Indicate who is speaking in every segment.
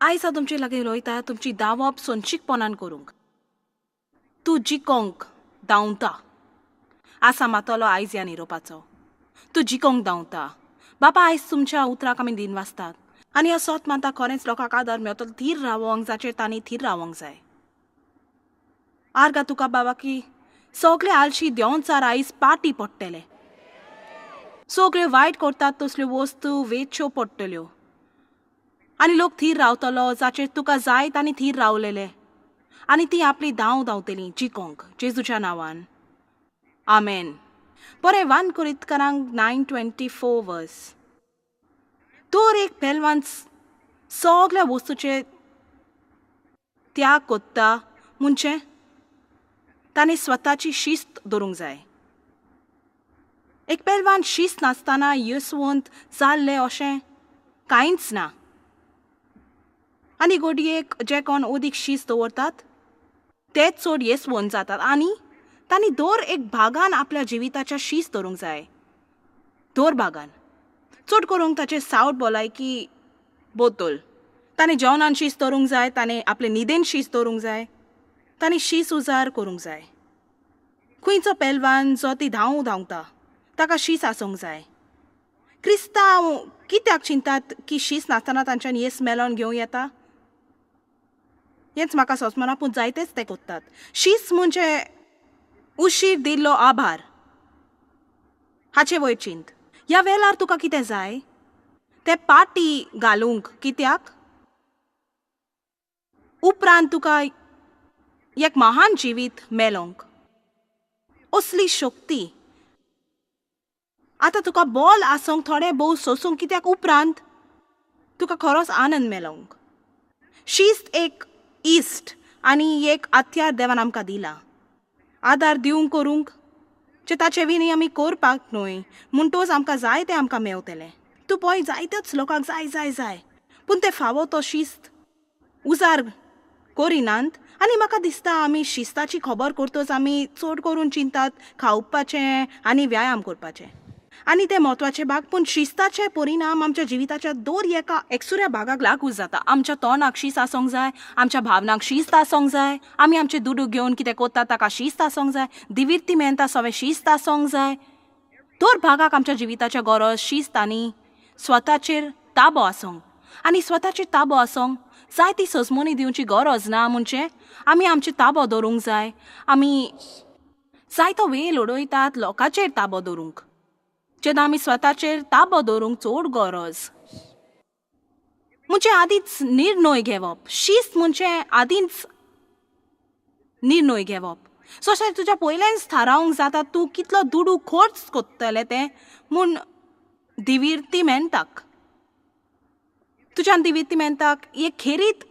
Speaker 1: आयज हांव तुमचे लागीं उलयता तुमची धांवप सोंशीकपणान करूंक. तूं जिकोंक धांवता. आसा मातलो आयज ह्या निरोपाचो. तूं जिकोंक धांवता. बाबा आयज तुमच्या उतराक आमी दिन वाचतात आनी ह्या सोत मानता खरेंच लोकांक आदार मेळटलो थीर रावोंक जाचेर तांणी थीर रावोंक जाय. आर्गा तुका बाबा की सगळे आलशी देंवचार आयज पाटी पडटले. सगळे वायट करतात तसल्यो वस्तू वेचच्यो पडटल्यो आनी लोक थीर रावतलो जाचेर तुका जाय तांणी थीर रावलेले आनी ती आपली धांव धांवतली जिकोंक जेजूच्या नांवान. आमेन. बरें 1 कोरिंथकारांक 9:24 वर्स. तर एक पेलवान सगळ्या वस्तूचे त्याग कोत्ता म्हणजे ताणें स्वताची शिस्त दवरूंक जाय. एक पेलवान शिस्त नासतना येसवंत जाल्लें अशें कांयच ना. आनी घडयेक जे कोण अदीक शिस्त दवरतात तेच चड येसवंत जातात आनी तांणी दर एक भागान आपल्या जिविताच्या शिस्त दवरूंक जाय. दर भागान चड करूंक ताचें सावट भलायकी बद्दल ताणें जेवणान शिस्त दवरूंक जाय, ताणें आपले न्हिदेन शिस्त दवरूंक जाय, ताणें शिस्त उजार करूंक जाय. खंयचो पेलवान जो ती धांव धांवता ताका शिस्त आसूंक जाय. क्रिस्तांव कित्याक चिंतात की शिस्त नासतना तांच्यान येस मेलोवन घेवं येता हेंच म्हाका सोंसना, पूण जायतेच ते कोत्तात. शिस्त म्हणजे उशीर दिल्लो आभार. हाचे वयर चिंत. ह्या वेळार तुका कितें जाय ते पाटी घालूंक कित्याक उपरांत तुका एक महान जिवीत मेलोंक असली शक्ती. आतां तुका बॉल आसूंक थोडें भोव सोसूंक कित्याक उपरांत तुका खरोच आनंद मेलोंक. शिस्त एक इश्ट आनी एक हत्यार देवान आमकां दिला आदार दिवंक करूंक जे ताचे विनी आमी करपाक न्हय म्हणटोच आमकां जाय तें आमकां मेवतलें. तूं पळय जायत्योच लोकांक जाय जाय जाय पूण ते फावो तो शिस्त उजार करिनात. आनी म्हाका दिसता आमी शिस्ताची खबर करतच आमी चड करून चिंतात खावपाचें आनी व्यायाम करपाचें आनी ते म्हत्वाचे भाग, पूण शिस्ताचे परिणाम आमच्या जिविताच्या दर एका एकसुऱ्या भागाक लागू जाता. आमच्या तोंडाक शिस्त आसूंक जाय, आमच्या भावनाक शिस्त आसूंक जाय, आमी आमचे दुडू घेवन कितें कोत्ता ताका शिस्त आसूंक जाय, दिविर्ती मेहनता सगळें शिस्त आसूंक जाय. दर भागाक आमच्या जिविताच्या गरज शिस्त आनी स्वताचेर ताबो आसूंक आनी स्वताचेर ताबो आसूंक जाय ती सजमणी दिवची गरज ना. म्हणजे आमी आमचे ताबो दवरूंक जाय. आमी जायतो वेळ उडयतात लोकांचेर ताबो दवरूंक जेन्ना आमी स्वताचेर ताबो दवरूंक चड गरज. म्हणजे आदींच निर्णय घेवप. शिस्त म्हणजे आदींच निर्णय घेवप. सो तुज्या पयलेंच थारावंक जाता तूं कितलो दुडू खर्च कोत्तलें तें म्हूण दिविर्ती मेहनताक. तुज्यान दिविर्ती मेहनताक एक खेरीत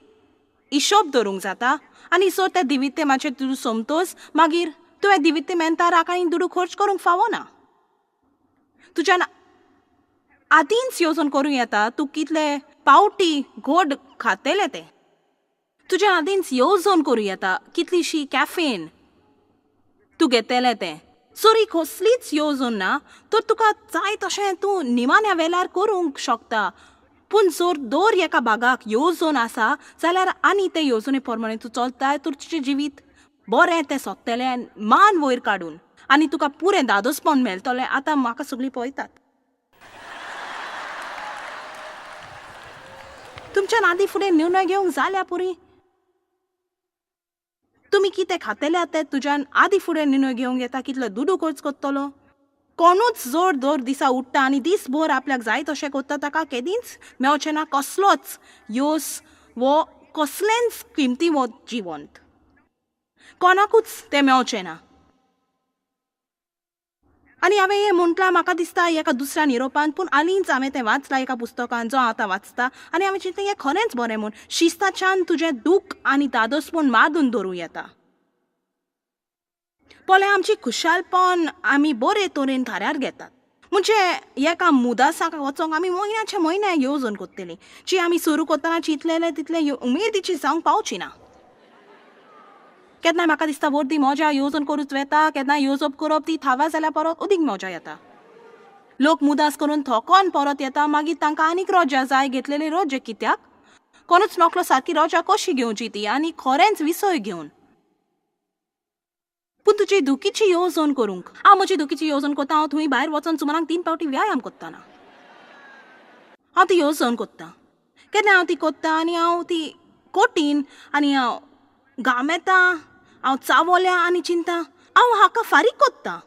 Speaker 1: हिशोब दवरूंक जाता आनी सो त्या दिविर्तेमाचेर तुजो सोमतोच मागीर तुवें दिविर्ती मेहनता राख आनी दुडू खर्च करूंक फावना. तुज्यान आदींच येवजण करूं येता तूं कितले पावटी गोड खातले तें. तुज्या आदींच येवजण करूं येता कितलीशी कॅफेन तूं घेतलें तें. सरी कसलीच येवजण ना तर तुका जाय तशें तूं निमाण्या वेळार करूंक शकता. पूण जर दर एका भागाक येवजण आसा जाल्यार आनी ते येवजणे प्रमाणे तूं चलताय तर तुजें जिवीत बरें तें सोदतलें मान वयर काडून आनी तुका पुरें दादोसपण मेळटलें. आतां म्हाका सगळीं पळयतात. तुमच्यान आदीं फुडें निर्णय घेवंक जाल्या पुरी. तुमी कितें खातले तें तुज्यान आदीं फुडें निर्णय घेवंक येता. कितलो दुडू खर्च करतलो. कोणूच जोर दर दिसा उठ्ठा आनी दीसभर आपल्याक जाय तशें करता ताका केदींच मेवचें ना कसलोच योस वो कसलेंच किमती वो जिवंत कोणाकूच तें मेवचें ना. आनी हांवें हें म्हटलां म्हाका दिसता एका दुसऱ्या निरोपान, पूण हालींच हांवें तें वाचलां एका पुस्तकान जो आतां वाचता आनी हांवें चिंतलें हें खरेंच बरें म्हूण. शिस्ताच्यान तुजें दूख आनी दादोसपण मारून दवरूं येता. पळय आमची खुशालपण आमी बरे तरेन थाऱ्यार घेतात. म्हणजे एका मुदासाक वचोंक आमी म्हयन्याचे म्हयने येवजण करतली जी आमी सुरू करतना चिंतलेलें तितलें उमेदीची जावंक पावची ना. केन्नाय म्हाका दिसता वर्दी मजा येवजण करूच वेता, केन्नाय येवजप करप ती थावा जाल्यार परत अदीक मजा येता. लोक मुदास करून थकोन परत येता मागीर तांकां आनीक रजा जाय. घेतलेली रजा कित्याक? कोणूच नोकलो सारकी रजा कशी घेवची ती आनी खरेंच विसय घेवन. पूण तुजी दुखीची येवजण करूंक हांव म्हजी दुखीची येवजण करता. हांव थंय भायर वचोन सुमारांक 3 फावटी व्यायाम करतना हांव ती येवजण करता. केन्ना हांव ती करता आनी हांव ती कठीण आनी हांव घाम येता, हांव चावोल्या आनी चिंता हांव हाका फारीक करता.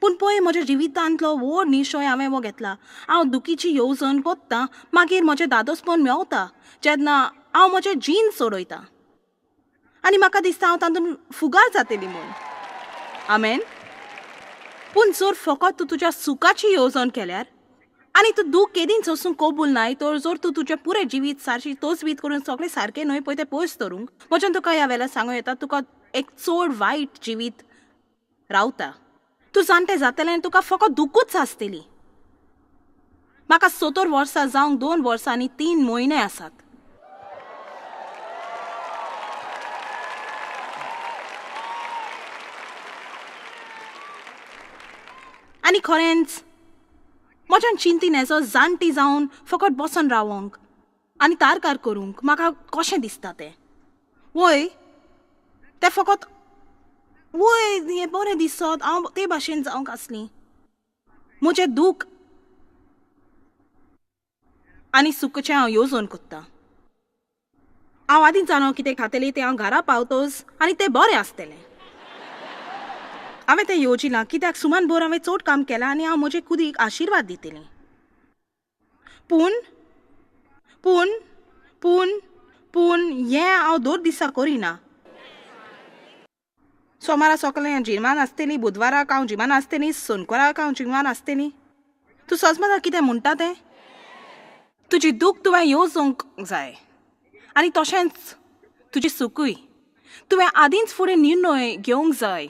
Speaker 1: पूण पळय म्हज्या जिवितांतलो व्हड निश्चय हांवें हो घेतला. हांव दुखीची येवजण करता, मागीर म्हजें दादोसपण मेवता जेन्ना हांव म्हजें जीन सोडयता आनी म्हाका दिसता हांव तातूंत फुगार जातली म्हूण. आमेन. पूण जर फकत तूं तुज्या सुखाची येवजण केल्यार आनी तूं दूख केदींच सोसूंक कबूल नाय तर जर तूं तुजें पुरें जिवीत सारशी तोजवीत करून सगळें सारकें न्हय पळय तें पयस धरूंक म्हज्यान तुका ह्या वेळार सांगूं येता तुका एक चड वायट जिवीत रावता. तूं जाणटें जातलें आनी तुका फकत दुखूच आसतली. म्हाका 70 वर्सां जावंक 2 वर्सां आनी 3 म्हयने आसात. आनी खरेंच म्हज्यान चिंतीन हेजो जाणटी जावन फकत बसोन रावोंक आनी तारकार करूंक म्हाका कशें दिसता तें. वय तें फकत वय हें बरें दिसत हांव ते भाशेन जावंक आसली. म्हजें दूख आनी सुखचें हांव येवजण करतां. हांव आदींच जाणा कितें खातलें तें हांव घरा पावतोच आनी तें बरें आसतलें. हांवें तें येवजिलां कित्याक सुमान भर हांवें चड काम केलां आनी हांव म्हजे कुडीक आशिर्वाद दितलें. पूण पूण पूण पूण हें हांव दर दिसा करिना. सोमारा सकाळीं हांव जिमान आसतली, बुधवाराक हांव जिमान आसतली, सोनकोराक हांव जिमान आसतली. तूं सजमता कितें म्हणटा तें? तुजी दूख तुवें येवजूंक जाय आनी तशेंच तुजी सुकूय तुवें आदींच फुडें निर्णय घेवंक जाय.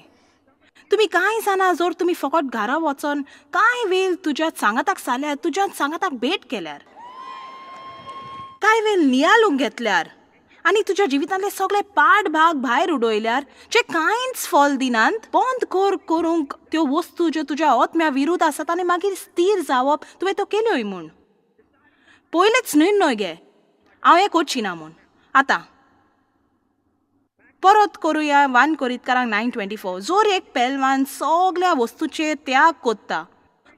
Speaker 1: तुमी कांय जाणा जर तुमी फकत घरा वचोन कांय वेळ तुज्या सांगाताक साल्यार, तुज्या सांगाताक भेट केल्यार, कांय वेळ नियालूंक घेतल्यार आनी तुज्या जिवितांतले सगळे पाड भाग भायर उडयल्यार जे कांयच फल दिनात, बंद कर करूंक त्यो वस्तू ज्यो तुज्या आत्म्या विरुद्ध आसात आनी मागीर स्थीर जावप तुवें त्यो केल्योय म्हूण. पयलेच निर्णय घे हांव हें करची ना म्हूण. आतां परत करुया 1 कोरिंथकारांक 9:24. जर एक पेलवान सगळ्या वस्तूचेर त्याग करता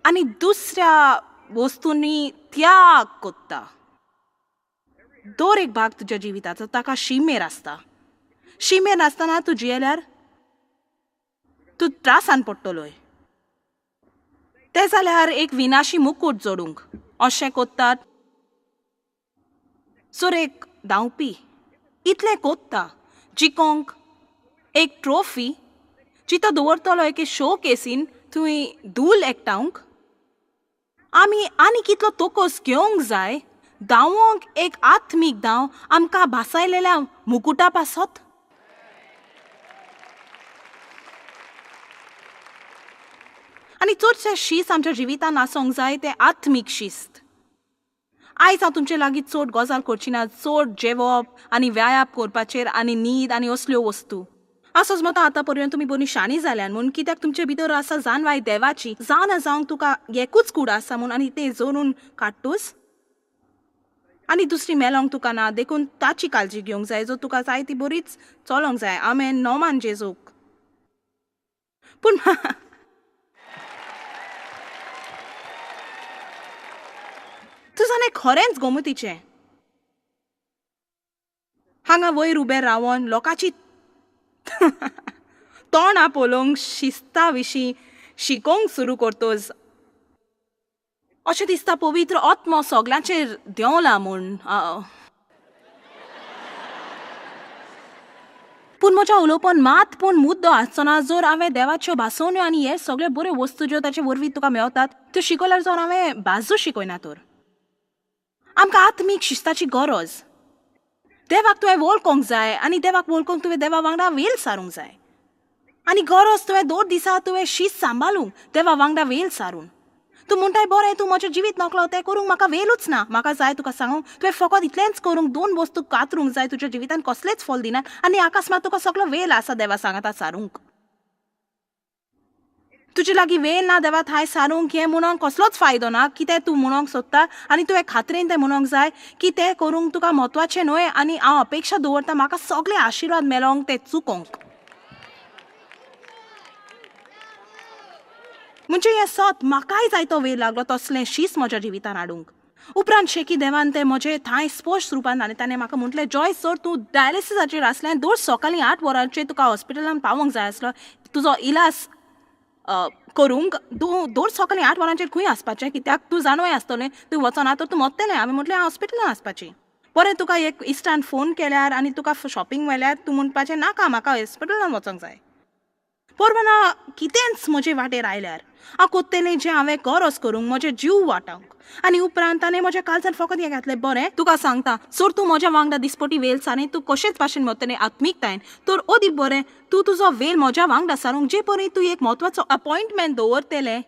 Speaker 1: आनी दुसऱ्या वस्तूंनी त्याग करता, दर एक भाग तुज्या जिविताचो ताका शिमेर आसता. शिमेर नासतना तूं जियेल्यार तूं त्रासान पडटलोय. तें जाल्यार एक विनाशी मुकूट जोडूंक अशें करतात. जर एक धांवपी इतलें कोत्ता जिकोंक एक ट्रॉफी जी तो दवरतलो एके शो केसीन थंय धूल एकठावंक, आमी आनी कितलो तोकोस घेवंक जाय धांवोंक एक आत्मीक धांव आमकां भासायलेल्या मुकुटा पासत. आनी चडशें शीस्त आमच्या जिवितान आसूंक जाय तें आत्मीक शिस्त. आयज हांव तुमचे लागीं चड गजाल करची ना, चड जेवप आनी व्यायाम करपाचेर आनी न्हीद आनी असल्यो वस्तू. हांव समजता आतां पर्यंत तुमी बरी शाणी जाल्यान म्हूण, कित्याक तुमचे भितर आसा जाणवाय देवाची, जावना जावंक तुका एकूच कूड आसा म्हूण आनी तें जोडून काडटूच आनी दुसरी मेलोंक तुका ना, देखून ताची काळजी घेवंक जाय जो तुका जाय ती बरीच चलोंक जाय. आमेन. नोमान जेजूक. पूण तूं जाणें खरेंच गोमतीचें हांगा वयर उबें रावन लोकांची तोंडां पळोवंक शिस्ता विशीं शिकोवंक सुरू करतोच अशें दिसता पवित्र आत्मो सगल्यांचेर देंवला म्हूण. पूण म्हज्या उलोवपान मात पूण मुद्दो आसचो ना जर हांवें देवाच्यो भासोवण्यो आनी हे सगळ्यो बऱ्यो वस्तू ज्यो ताचे वरवीं तुका मेवतात त्यो शिकयल्यार जर हांवें बाजू शिकयना तर आमकां आत्मीक शिस्ताची गरज. देवाक तुवें वळखूंक जाय आनी देवाक वळखूंक तुवें देवा वांगडा वेळ सारूंक जाय आनी गरज तुवें दोन दिसा तुवें शीत सांबाळूंक देवा वांगडा वेळ सारून. तूं म्हणटाय बरें तूं म्हजें जिवीत नकलो तें करूंक म्हाका वेळूच ना. म्हाका जाय तुका सांगूंक तुवें फकत इतलेंच करूंक 2 वस्तू कातरूंक जाय तुज्या जिवितान कसलेच फल दिना आनी अकस्मात तुका सगळो वेळ आसा देवा सांगाता सारूंक. तुजे लागीं वेळ ना देवा थांय सारूंक हें म्हणूंक कसलोच फायदो ना. कितें तूं म्हणूंक सोदता आनी तुवें खात्रेन तें म्हणूंक जाय की तें करूंक तुका म्हत्वाचें न्हय आनी हांव अपेक्षा दवरता म्हाका सगळे आशिर्वाद मेळोंक तें चुकोंक. म्हणजे हें सत म्हाकाय जायतो वेळ लागलो तसलें शीस म्हज्या जिवितान हाडूंक. उपरांत शेकी देवान तें म्हजें थांय स्पश्ट रुपान आनी ताणें म्हाका म्हटलें, जॉय सर तूं डायलिसिसाचेर आसलें, दर सकाळीं 8 वरांचेर तुका हॉस्पिटलान पावोंक जाय आसलो तुजो इलाज करूंक. तूं दर सकाळीं 8 वरांचेर खंय आसपाचें कित्याक तूं जाणवय आसतलें, तूं वचना तर तूं मरतलें. हांवें म्हटलें हांव हॉस्पिटलान आसपाचें. बरें तुका एक इश्टान फोन केल्यार आनी तुका शॉपिंग व्हेल्यार तूं म्हणपाचें नाका म्हाका हॉस्पिटलान वचोंक जाय. परवाना कितेंच म्हजे वाटेर आयल्यार हांव कोत्तेलें जें हांवें गरज करूंक म्हजें जीव वाटावंक. आनी उपरांत ताणें म्हज्या काळजान फकत हें घातलें, बरें तुका सांगता सर तूं म्हज्या वांगडा दिसपटी वेल सारकें तूं कशेंच भाशेन मरतलें आत्मीकतायेन, तर अदीक बरें तूं तुजो वेल म्हज्या वांगडा सारूंक जे परी तूं एक म्हत्वाचो अपॉयंटमेंट दवरतलें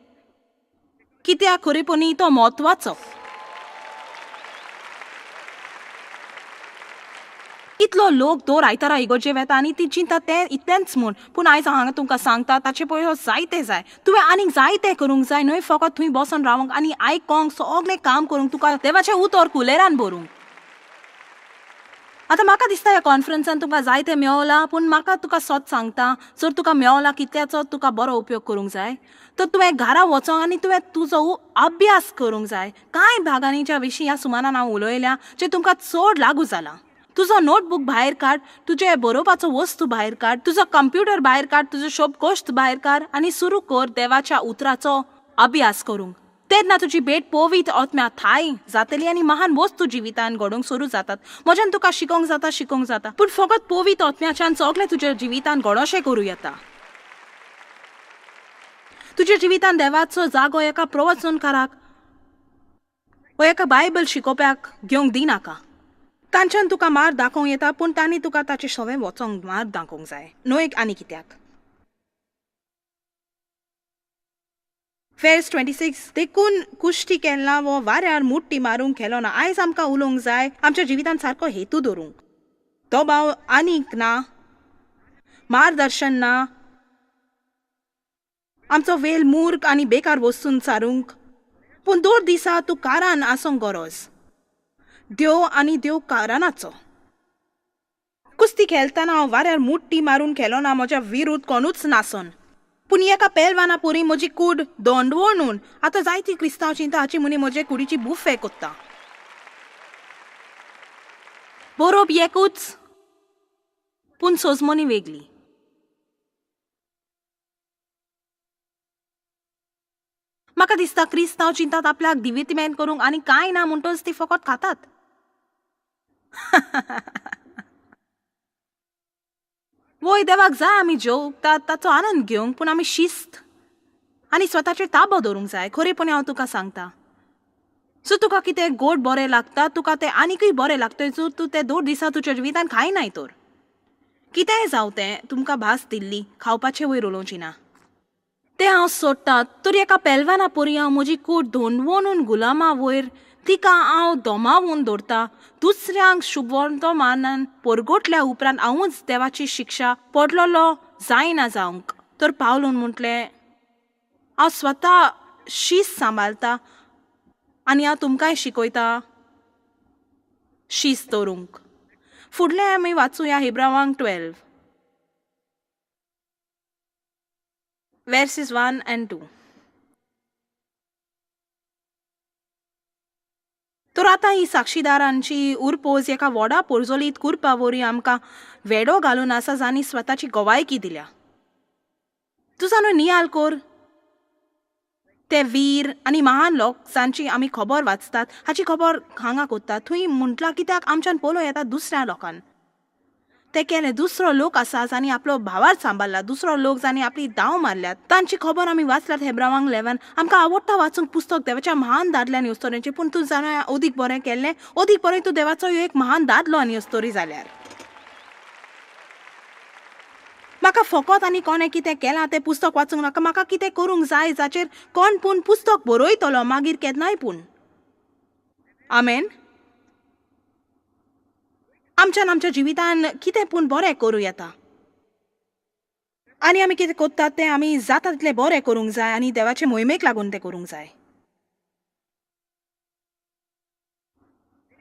Speaker 1: कित्याक खरेपणी तो म्हत्वाचो. कितलो लोक दर आयतारा इगर्जे वेता आनी ती चिंता तें इतलेंच म्हूण, पूण आयज हांव हांगा तुमकां सांगता ताचे पयलो जायते जाय. तुवें आनीक जायते करूंक जाय न्हय फकत थंय बसोन रावंक आनी आयकोंक सगळें काम करूंक तुका देवाचें उतर कुलेरान भरूंक. आतां म्हाका दिसता ह्या कॉन्फरन्सान तुका जायतें मेवलां, पूण म्हाका तुका सत सांगता जर तुका मेवलां कितल्याचो तुका बरो उपयोग करूंक जाय तर तुवें घरा वचोंक आनी तुवें तुजो अभ्यास करूंक जाय. कांय भागांनी ज्या विशीं ह्या सुमानान हांव उलयल्या जें तुमकां चड लागू जालां. तुजो नोटबूक भायर काड, तुजें बरोवपाचो वस्तू भायर काड, तुजो कंप्युटर भायर काड, तुजो शब्दकोश भायर काड आनी सुरू कर देवाच्या उतराचो अभ्यास करूंक. तेन्ना तुजी भेट पवित्र आत्म्या थाय जातली आनी महान वस्तू जिवितान घडोवंक सुरू जातात. म्हज्यान तुका शिकोवंक जाता शिकोवंक जाता, पूण फकत पवित्र आत्म्याच्यान सगळें तुज्या जिवितान घडोशें करूं येता. तुज्या जिवितान देवाचो जागो एका प्रवचनकाराक वा एका बायबल शिकोवप्याक घेवंक दिनाका. तांच्यान तुका मार दाखोवंक येता, पूण तांणी तुका ताचे सवें वचोंक मार दाखोवंक जाय न्हय आनी कित्याक. वेर्स 26 देखून कुश्ती केला वो वाऱ्यार मुट्टी मारूंक केलो ना. आयज आमकां उलोवंक जाय आमच्या जिवितान सारको हेतू दवरूंक. दबाव आनीक ना, मार्गदर्शन ना, आमचो वेल मूर्ख आनी बेकार वस्तून सारूंक. पूण दर दिसा तूं कारान आसूंक गरज देव आनी देव कारणाचो. कुस्ती खेळटना हांव वाऱ्यार मुट्टी मारून खेलो ना म्हज्या विरुद्ध कोणूच नासोन, पूण एका पेलवाना पुरी म्हजी कूड दोंडवणून आतां जायती क्रिस्तांव चिंता हाची म्हणी म्हजे कुडीची बुफे कोत्ता. बरोब एकूच पूण सोजमणी वेगळी. म्हाका दिसता क्रिस्तांव चिंतात आपल्याक दिवितमेन करूंक आनी कांय ना म्हणटच ती फकत खातात. वय देवाक जाय आमी जेवंक ताचो आनंद घेवंक, पूण आमी शिस्त आनी स्वताचेर ताबो दवरूंक जाय. खरेपणी हांव तुका सांगता, सो तुका कितें गोड बरें लागता तुका तें आनीकय बरें लागतलें जर तूं तें दोन दिसा तुज्या जिवितान खायनाय तर. कितेंय जावं तें तुमकां भास दिल्ली खावपाचें वयर उलोवची ना. तें हांव सोडटा तर एका पेलवाना परी हांव म्हजी कूड धोनवोनून गुलामा वयर तिका हांव दमावून दवरता. दुसऱ्यांक शुभवर्तमानान परगटल्या उपरांत हांवूच देवाची शिक्षा पडलेलो जायना जावंक. तर पावलून म्हटलें हांव स्वता शीस सांबाळटा आनी हांव तुमकांय शिकयता शीस दवरूंक. फुडलें आमी वाचुया हिब्रावांक 12 verses 1 and 2. तर आतां ही साक्षीदारांची उरपोज एका व्हडा पोरजोलीत कुरपा वरी आमकां वेडो घालून आसा जांणी स्वताची गवायकी दिल्या. तुजा न्हू नियाल कोर ते वीर आनी महान लोक जांची आमी खबर वाचतात हाची खबर हांगा कोत्तात थंय म्हटलां कित्याक आमच्यान पळोवं येता दुसऱ्या लोकान ते केलें. दुसरो लोक आसा जांणी आपलो भावार सांबाळला, दुसरो लोक जांणी आपली धांव मारल्यात तांची खबर आमी वाचल्यात हेब्रावांक 11. आमकां आवडटा वाचूंक पुस्तक देवाच्या महान दादल्यान अस्तोरेचें, पूण तूं जाणा अदीक बरें केल्लें अदीक बरें तूं देवाचो एक महान दादलो आनी अस्तोरी जाल्यार. म्हाका फकत आनी कोणें कितें केलां तें पुस्तक वाचूंक नाका, म्हाका कितें करूंक जाय जाचेर कोण पूण पुस्तक बरयतलो मागीर केन्नाय पूण. आमेन. आमच्यान आमच्या जिवितान कितें पूण बरें करूं येता. आनी आमी कितें करतात तें आमी जाता तितलें बरें करूंक जाय आनी देवाचे मोहिमेक लागून तें करूंक जाय.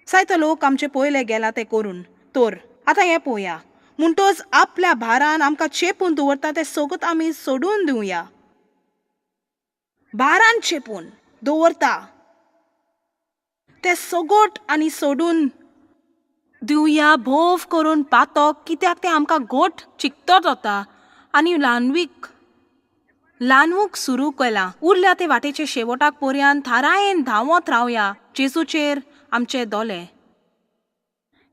Speaker 1: जायतो लोक आमचे पयले गेला तें करून. तर आतां हें पळोवया. म्हणटच आपल्या भारान आमकां चेपून दवरता तें सगळें आमी सोडून दिवया. भारान चेपून दवरता तें सगट आनी सोडून दिवया. भोव करून पातक, कित्याक तें आमकां गोट चिकटत वता आनी ल्हानवीक ल्हानवूक सुरू केलां. उरल्या ते वाटेचे शेवटाक पर्यंत थारायेन धांवत रावया. जेजूचेर आमचे दोले,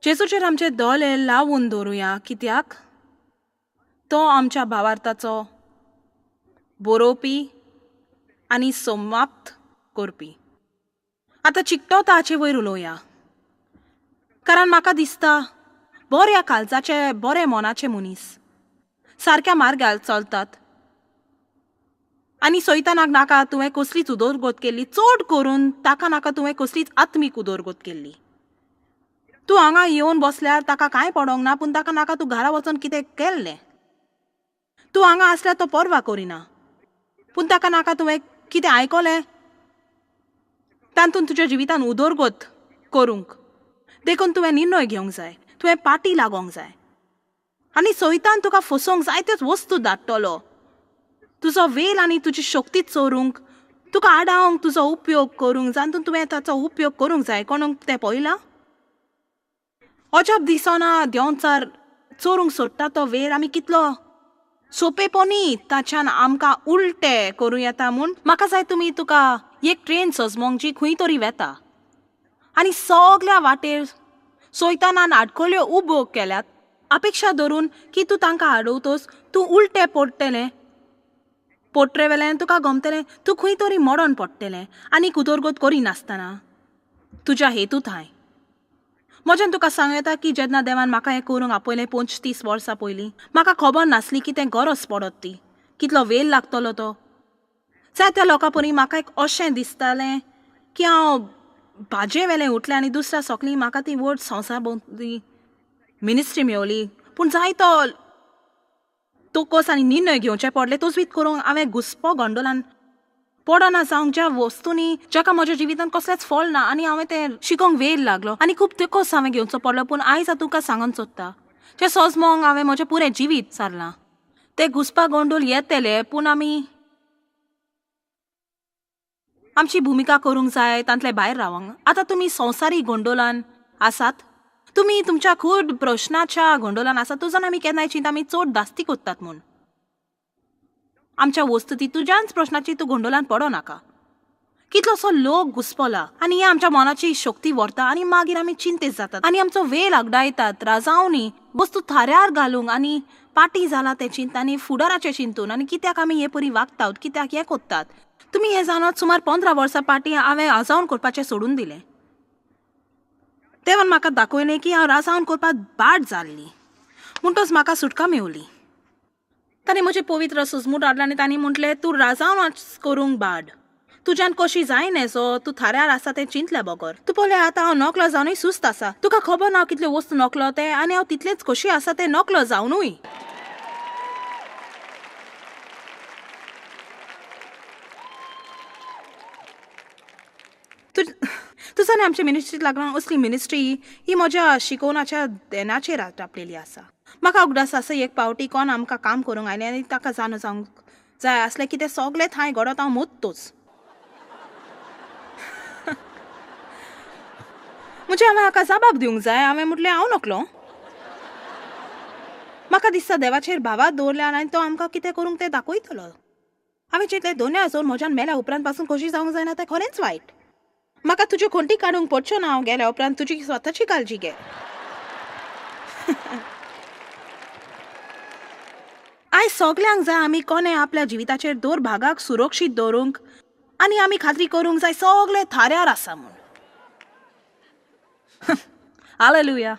Speaker 1: जेजूचेर आमचे दोले लावून दवरुया, कित्याक तो आमच्या भावार्थाचो बरोवपी आनी समाप्त करपी. आतां चिकटो ताचे वयर उलोवया, कारण म्हाका दिसता बऱ्या काळजाचे बरे मनाचे मनीस सारक्या मार्गार चलतात आनी सैतानाक नाका तुवें कसलीच उदरगत केल्ली, चड करून ताका नाका तुवें कसलीच आत्मीक उदरगत केल्ली. तूं हांगा येवन बसल्यार ताका कांय पडोंक ना, पूण ताका नाका तूं घरा वचून कितें केल्लें. तूं हांगा आसल्यार तो पर्वा करिना, पूण ताका नाका तुवें कितें आयकलें तातूंत तुज्या जिवितान उदरगत करूंक. देखून तुवें निर्णय घेवंक जाय, तुवें पाटी लागोंक जाय आनी सैतान तुका फसोवंक जायत्योच वस्तू धाडटलो, तुजो वेल आनी तुजी शक्ती चोरूंक, तुका आडावंक, तुजो उपयोग करूंक, जातून तुवें ताचो उपयोग करूंक जाय. कोणूंक तें पळयलां? अजाप दिसना देंवचार चोरूंक सोदता तो वेळ आमी कितलो सोंपेपणी ताच्यान आमकां उलटे करूं येता. म्हूण म्हाका जाय तुमी तुका एक ट्रेन सजमोंक जी खंय तरी वेता आनी सगल्या वाटेर सैतानान आडखळ्यो उब्यो केल्यात, अपेक्षा धरून की तूं तांकां आडवतोस, तूं उलटें पडटलें, पोट्रे वेल्यान तुका गमतलें, तूं खंय तरी मोडोन पडटलें आनी उदरगत करिनासतना तुज्या हेतू थांय. म्हज्यान तुका सांगूं येता की जेन्ना देवान म्हाका हें करूंक आपयलें 35 वर्सां पयलीं, म्हाका खबर नासली की तें गरज पडत ती, कितलो वेळ लागतलो तो. जायत्या लोकां परी म्हाका एक अशें दिसतालें की हांव भाजये वेलें उठलें आनी दुसऱ्या सोकली म्हाका ती व्हड संवसार भोंवतणी मिनिस्ट्री मेवली, पूण जायतो तोकोस आनी निर्णय घेवचे पडले. तोच करूंक हांवें घुसपो गोंडोलान पडना जावंक ज्या वस्तूंनी जाका म्हज्या जिवितांत कसलेंच फळ ना, आनी हांवें तें शिकोंक वेळ लागलो आनी खूब तेकोस हांवें घेवचो पडलो. पूण आयज हांव तुका सांगूंक सोदता, जें सोजमोंक हांवें म्हजें पुरें जिवीत सारलां. तें घुसपा गोंडोल येतलें, पूण आमी आमची भुमिका करूंक जाय, तांतले भायर रावंक. आतां तुमी संवसारीक गोंडोलान आसात, तुमी तुमच्या खूब प्रश्नाच्या गोंडोलान आसात. तुजो आमी केन्नाय चिंता आमी चड दास्ती करतात म्हूण आमच्या वस्तू ती तुज्याच प्रश्नाची तूं गोंडोलान पडो नाका. कितलोसो लोक घुसपला आनी हें आमच्या मनाची शक्ती व्हरता आनी मागीर आमी चिंतेत जातात आनी आमचो वेळ आगडायतात राजावनी वस्तू थाऱ्यार घालूंक आनी पाटी जाला तें चिंता आनी फुडाराचें चिंतून आनी कित्याक आमी हे परी वागतात, कित्याक हें करतात. तुमी हें जाणत, सुमार 15 वर्सां पाटी हांवें आजावन करपाचें सोडून दिलें. देवान म्हाका दाखयलें की हांव राजावन करपाक बाट जाल्ली, म्हणटच म्हाका सुटका मेवली. ताणें म्हजें पवित्र सुजमूट हाडलें आनी तांणी म्हटलें, तूं राजावन करूंक बाड, तुज्यान कशी जायना सो तूं थाऱ्यार आसा तें चिंतल्या बगर. तूं पळय आतां हांव नकलो जावनूय सुस्त आसा, तुका खबर ना हांव कितल्यो वस्तू नकलो तें, आनी हांव तितलेंच खोशी आसा तें नकलो जावनूय. तुजो आनी आमच्या मिनिस्ट्रीक लागून असली मिनिस्ट्री ही म्हज्या शिकोवणाच्या देनाचेर आपलेली आसा. म्हाका उगडास आसा एक पावटी कोण आमकां काम करूंक आयलें आनी ताका जाणू जावंक जाय आसलें की तें सगलें थंय घडत हांव मोत्तोच. म्हणजे हांवें हाका जबाब दिवंक जाय. हांवें म्हटलें हांव नकलो, म्हाका दिसता देवाचेर भावात दवरल्या आनी तो आमकां कितें करूंक तें दाखयतलो. हांवें चिंतलें दोनूय आजोर म्हज्यान मेल्या उपरांत पासून खोशी जावंक जायना तें खरेंच वायट. म्हाका तुज्यो खोंटी काडूंक पडच्यो ना, हांव गेल्या उपरांत तुजी स्वताची काळजी घे. आयज सगल्यांक जाय आमी कोणें आपल्या जिविताचेर दर भागाक सुरक्षीत दवरूंक आनी आमी खात्री करूंक जाय सगळे थाऱ्यार आसा म्हूण. हालेलुया.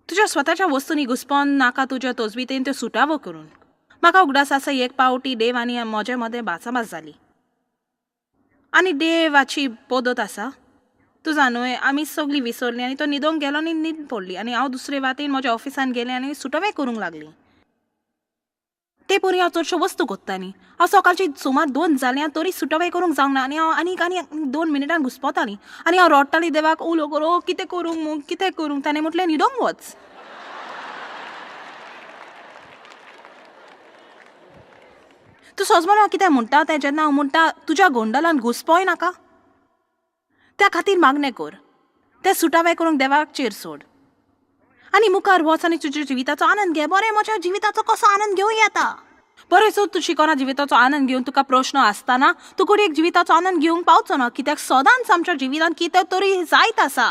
Speaker 1: तुज्या स्वताच्या वस्तूंनी घुसपोन नाका तुज्या तजवितेन त्यो सुटावो करून. म्हाका उगडास आसा एक पावटी देव आनी म्हजे मदें भासाभास जाली आनी देवाची पद्दत आसा, तूं जाणूय आमी सगळीं विसरलीं आनी तो न्हिदोंक गेलो आनी न्हीद पडली आनी हांव दुसरे वाटेन म्हज्या ऑफिसान गेलें आनी सुटोवे करूंक लागली. ते परी हांव चडश्यो वस्तू कोत्तालीं. हांव सकाळची सुमार 2 जालीं तरी सुटोवे करूंक जावंक ना आनी हांव आनीक आनी 2 मिनटां घुसपतालीं आनी हांव रडटालीं देवाक उलो करूं कितें करूंक म्हूण कितें करूंक. ताणें म्हटलें न्हिदोंक वच. तूं सजमोन हांव कितें म्हणटा तें जेन्ना हांव म्हणटा तुज्या गोंडलान घुसपोय नाका, त्या खातीर मागणें कर, तें सुटावे करूंक देवाक चेर सोड आनी मुखार वच आनी तुज्या जिविताचो आनंद घे. बरें, म्हज्या जिविताचो कसो आनंद घेवं येता? बरें, सो तूं शिकना जिविताचो आनंद घेवन तुका प्रश्न आसतना तूं घडये जिविताचो आनंद घेवंक पावचो ना, कित्याक सदांच आमच्या जिवितांत कितें तरी जायत आसा.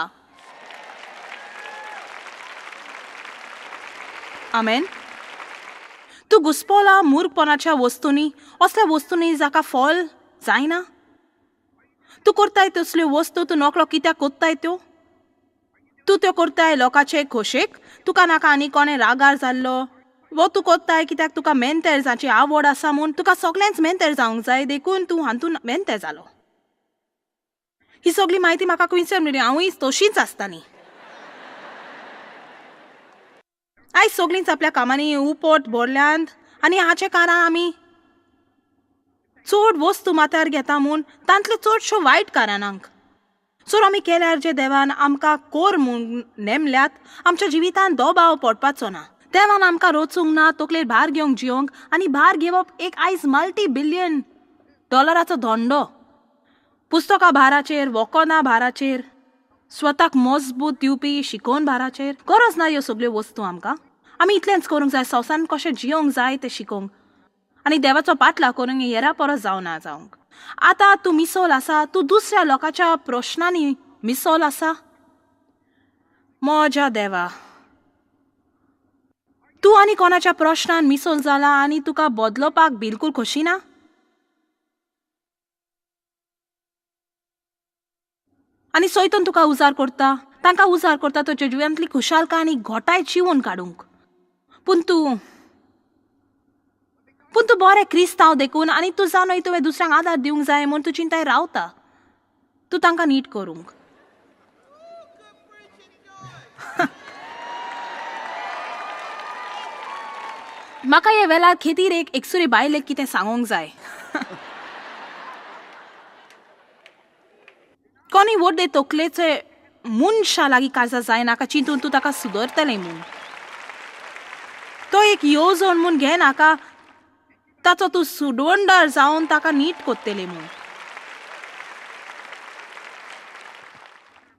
Speaker 1: आमेन. तूं घुसपोला मूर्खपणाच्या वस्तूंनी, असल्या वस्तूंनी जाका फल जायना. तूं करताय तसल्यो वस्तू, तूं नकळो कित्याक कोत्ताय त्यो. तूं त्यो करताय लोकांचे खोशेक, तुका नाका आनी कोणें रागार जाल्लो वो तूं कोत्ताय कित्याक तुका मेंतेर जाची आवड आसा म्हूण. तुका सगळेंच मेंतेर जावंक जाय देखून तूं हातून मेंतेर जालो. ही सगळी म्हायती म्हाका खंयसर मेळ्ळी? हांवूय तशीच आसताली. आयज सगळींच आपल्या कामांनी उपोट भरल्यांत आनी हाचें कारण आमी चड वस्तू माथ्यार घेता म्हूण तांतल्यो चडश्यो वायट कारणांक. सो आमी केल्यार जे देवान आमकां कोर म्हूण नेमल्यात आमच्या जिवितांत दबाव पडपाचो ना. देवान आमकां रोचूंक ना तकलेर भार घेवंक जियोंक, आनी भार घेवप एक आयज मल्टी बिलियन डॉलराचो धंदो. पुस्तकां भाराचेर, वखदां भाराचेर, स्वताक मजबूत दिवपी शिकोवन भाराचेर. गरज ना ह्यो सगळ्यो वस्तू आमकां. आमी इतलेंच करूंक जाय, संवसारान कशें जियोंक जाय तें शिकोवंक आनी देवाचो पाटला करूंक हेरा परस जावना जावंक. आतां तूं मिसोल आसा, तूं दुसऱ्या लोकांच्या प्रश्नांनी मिसोल आसा. म्हज्या देवा, तूं आनी कोणाच्या प्रश्नान मिसोल जाला आनी तुका बदलोवपाक बिलकूल खोशी ना. आनी सैतून तुका उजार करता, तांकां उजार करता तुज्या जिवितांतली खुशालकाय आनी घोटाय चिवून काडूंक. पूण तूं बरें क्रिस्तांव देखून आनी तूं जाणय तुवें दुसऱ्यांक आदार दिवंक जाय म्हूण तूं चिंताय रावता, तूं तांकां नीट करूंक. म्हाका हे वेळार खेतीर एक एकसुरी बायलेक कितें सांगूंक जाय. कोणी व्हडले तकलेचे मनशा लागीं काजार जायनाका चिंतून तूं ताका सुदरतलें म्हूण. तो एक येवजण म्हूण घेनाका, ताचो तूं सुडवंडार जावन ताका नीट कोत्तलें म्हूण.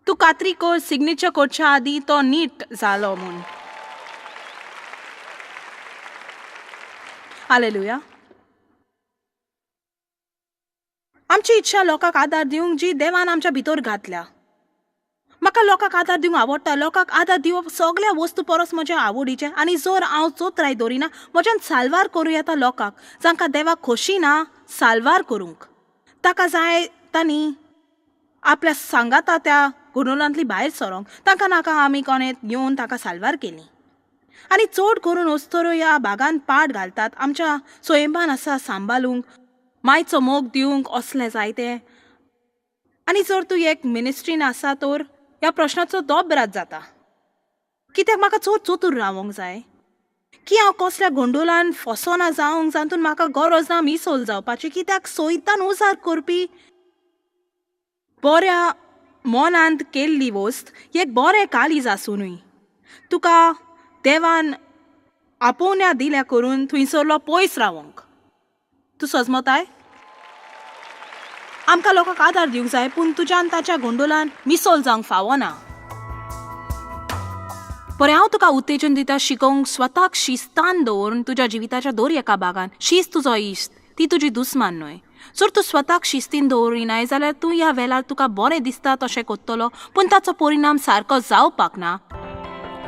Speaker 1: तूं कात्री कर सिग्नेचर करच्या आदीं तो नीट जालो म्हूण. हालेलुया. आमची इच्छा लोकांक आदार दिवंक जी देवान आमच्या भितर घातल्या. म्हाका लोकांक आदार दिवंक आवडटा. लोकांक आदार दिवप सगळ्या वस्तू परस म्हज्या आवडीचें. आनी जर हांव चोत्राय दवरिना म्हज्यान साल्वार करूं येता लोकांक जांकां देवाक खोशी ना साल्वार करूंक. ताका जाय तांणी आपल्या सांगाता त्या गोंदळांतली भायर सरोंक. तांकां नाका आमी कोणें येवन तांकां साल्वार केली. आनी चड करून वस्तरो ह्या भागान पाट घालतात आमच्या स्वयंबान आसा सांबाळूंक, मायचो मोग दिवंक असलें जायतें. आनी जर तूं एक मिनिस्ट्रीन आसा तर ह्या प्रश्नाचो दोबरात जाता, कित्याक म्हाका चड चतूर रावोंक जाय की हांव कसल्या गोंडोलान फसोना जावंक जातून म्हाका गरज ना मिसोल जावपाची. कित्याक सोयतान उजार करपी बऱ्या मनांत केल्ली वस्त एक बरें काळीज आसुनूय तुका देवान आपोवण्या दिल्या करून थंयसरलो पयस रावोंक. तूं सजमताय? आमकां लोकांक आदार दिवंक जाय, पूण तुज्यान ताच्या गोंडोलान मिसोल जावंक फावना. बरें, हांव तुका उत्तेजन दिता शिकोवंक स्वताक शिस्तान दवरून तुज्या जिविताच्या दर एका भागान. शिस्त तुजो इश्ट, ती तुजी दुस्मान न्हय. जर तूं स्वताक शिस्तीन दवरिनाय जाल्यार तूं ह्या वेळार तुका बरें दिसता तशें करतलो, पूण ताचो परिणाम सारको जावपाक ना.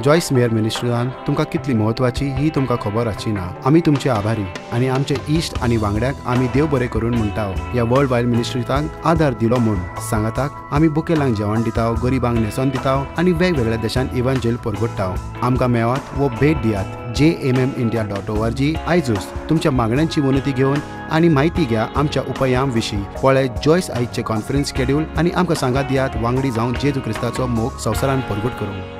Speaker 2: जॉयस मेयर मिनिस्ट्रीन तुमकां कितली म्हत्वाची ही तुमकां खबर आसची ना. आमी तुमचे आभारी आनी आमचे इश्ट आनी वांगड्यांक आमी देव बरें करून म्हणटा ह्या वर्ल्ड वायड मिनिस्ट्रींक आदार दिलो म्हूण. सांगाताक आमी बुकेलांक जेवण दिता, गरिबांक न्हेसोन दिता आनी वेगवेगळ्या देशांत इव्हांजेल परगट्टा. आमकां मेळात वो भेट दियात. jmmindia.org. आयजूच तुमच्या मागण्यांची विनंती घेवन आनी म्हायती घ्या आमच्या उपायां विशीं. पळय जॉयस आयजचे कॉन्फरन्स शेड्यूल आनी आमकां सांगात दियात वांगडी जावन जेजू क्रिस्ताचो मोग संवसारान परगट करूंक.